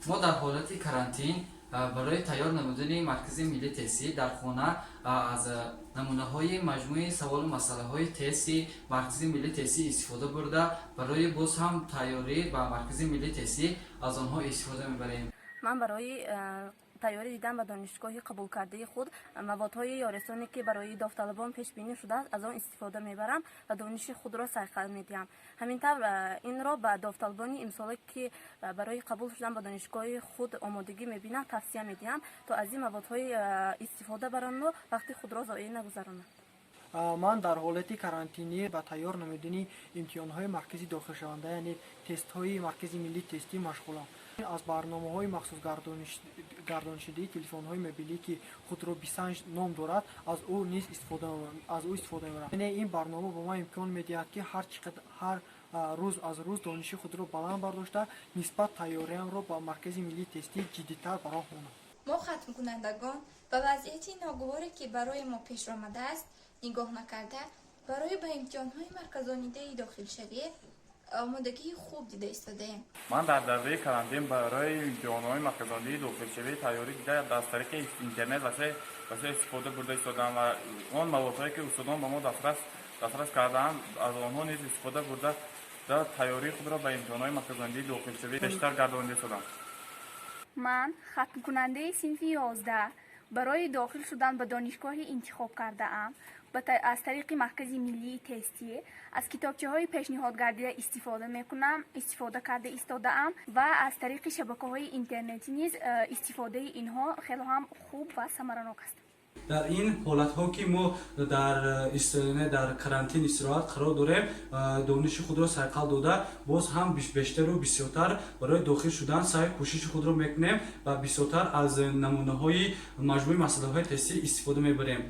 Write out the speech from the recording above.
Мо дар ҳолати карантин барои тайёр намудани Маркази миллии тестӣ дар хона аз намунаҳои маҷмӯи саволу масъалаҳои тести Маркази миллии тестӣ истифода бурда, барои боз ҳам тайёрӣ ба Маркази миллии тестӣ аз онҳо истифода мебарем. Ман барои тайёрӣ дидан ба донишгоҳи қабулкардаи худ маводҳои ёрисоне, ки барои довталабон пешбинӣ шудааст, аз он истифода мебарам ва дониши худро сайқал медиҳам. Ҳамин тавр, инро ба довталабони имсола, ки барои қабул шудан ба донишгоҳи худ омодагӣ мебинанд, тавсия медиҳам, то аз ин маводҳои истифода баранду вақти худро зоеъ нагузаронанд. Ман дар ҳолати карантинӣ ба тайёр намудани имтиҳонҳои маркази дохилшаванда, яъне тестҳои Маркази миллии тестӣ машғулам. Аз барномаҳои махсус гардоншудаи телефонҳои мобилӣ, ки худро бисанҷ ном дорад, аз ӯ истифода мебарам. Яъне ин барнома ба ман имкон медиҳад, ки ҳар рӯз аз рӯз дониши худро баланд бардошта, нисбат тайёриамро ба Маркази миллии тестӣ ҷиддитар ба роҳ монам. Мо, хатмкунандагон, ба вазъияти ногуворе, ки барои мо пеш омадааст, нигоҳ накарда, барои ба имтиҳонҳои марказонидаи дохилшавӣ омодагии хуб дида истодаем. Ман дар давраи карантин барои имтиҳонҳои марказонии дохилшавӣ тайёрӣ дида, аз тариқи интернет васеъ истифода бурда истодаам ва он маводҳое, ки устодон ба мо дастрас кардаанд, аз онҳо низ истифода бурда, тайёрии худро ба имтиҳонҳои марказонии дохилшавӣ бештар гардонида истодам. Ман, хатмкунандаи синфи 11, барои дохил шудан ба донишгоҳи интихоб кардаам аз тариқи Маркази миллии тестӣ аз китобчаҳои пешниҳодгардида истифода мекунам, истифода карда истодаам ва аз тариқи шабакаҳои интернетӣ низ. Истифодаи инҳо хело ҳам хуб ва самаранок аст. Дар ин ҳолатҳо, ки мо дар карантин истироҳат қарор дорем, дониши худро сайқал дода, боз ҳам бештару бисёртар барои дохил шудан саъю кӯшиши худро мекунем ва бисёртар аз намунаҳои маҷмӯи масъалаҳои тестӣ истифода мебарем.